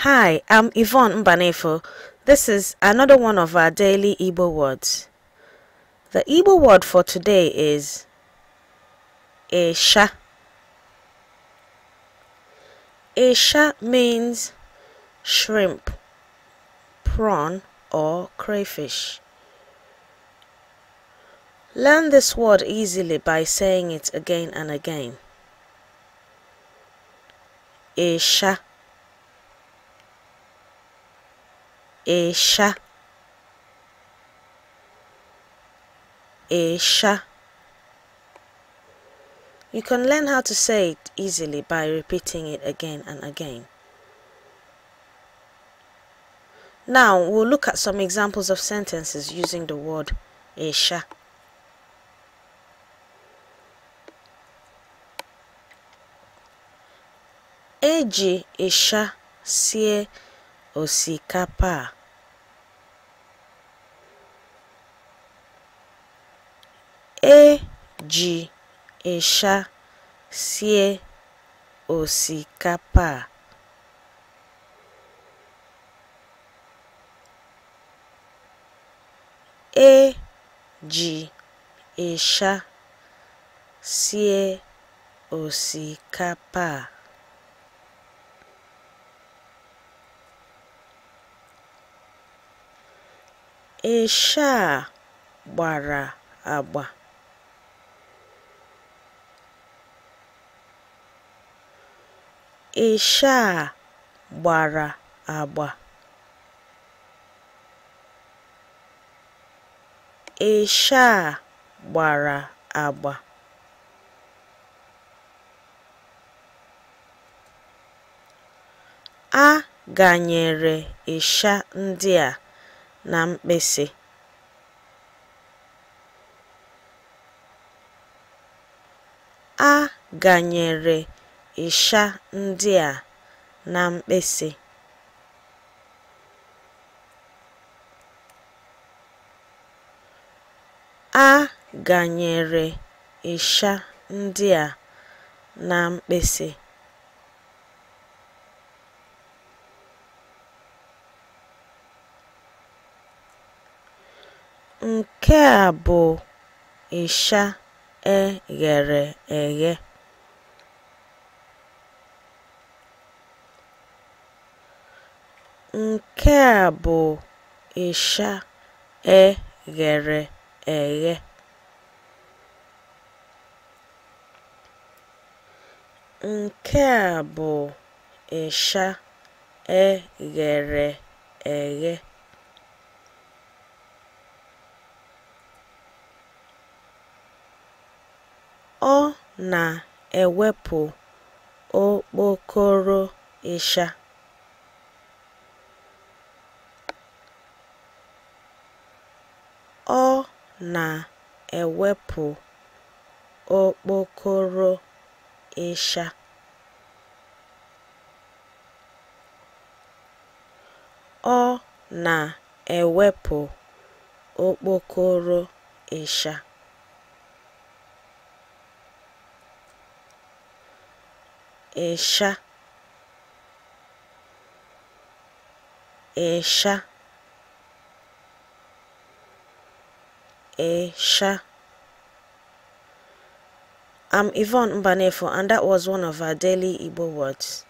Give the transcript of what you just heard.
Hi, I'm Yvonne Mbanefo. This is another one of our daily Igbo words. The Igbo word for today is Isha. Isha means shrimp, prawn, or crayfish. Learn this word easily by saying it again and again. Isha. Isha. Isha. You can learn how to say it easily by repeating it again and again. Now we'll look at some examples of sentences using the word Isha. Eji isha sie osikapa. Eji isha sie osikapa. Eji isha sie osikapa. Isha gbara agba. Isha gbara agba. Isha gbara agba. A ganyere isha ndị a na mkpịsị. A ganyere isha ndị a na mkpịsị. A ganyere isha ndị a na mkpịsị. Nke a bụ ịsha e ghere eghe. Nke a bụ ịsha e ghere eghe. Nke a bụ ịsha e ghere eghe. Ọ na-ewepụ okpokoro ịsha. Ọ na-ewepụ okpokoro ịsha. Ọ na-ewepụ okpokoro ịsha. Isha. Isha. Isha. I'm Yvonne Mbanefo, and that was one of our daily Igbo words.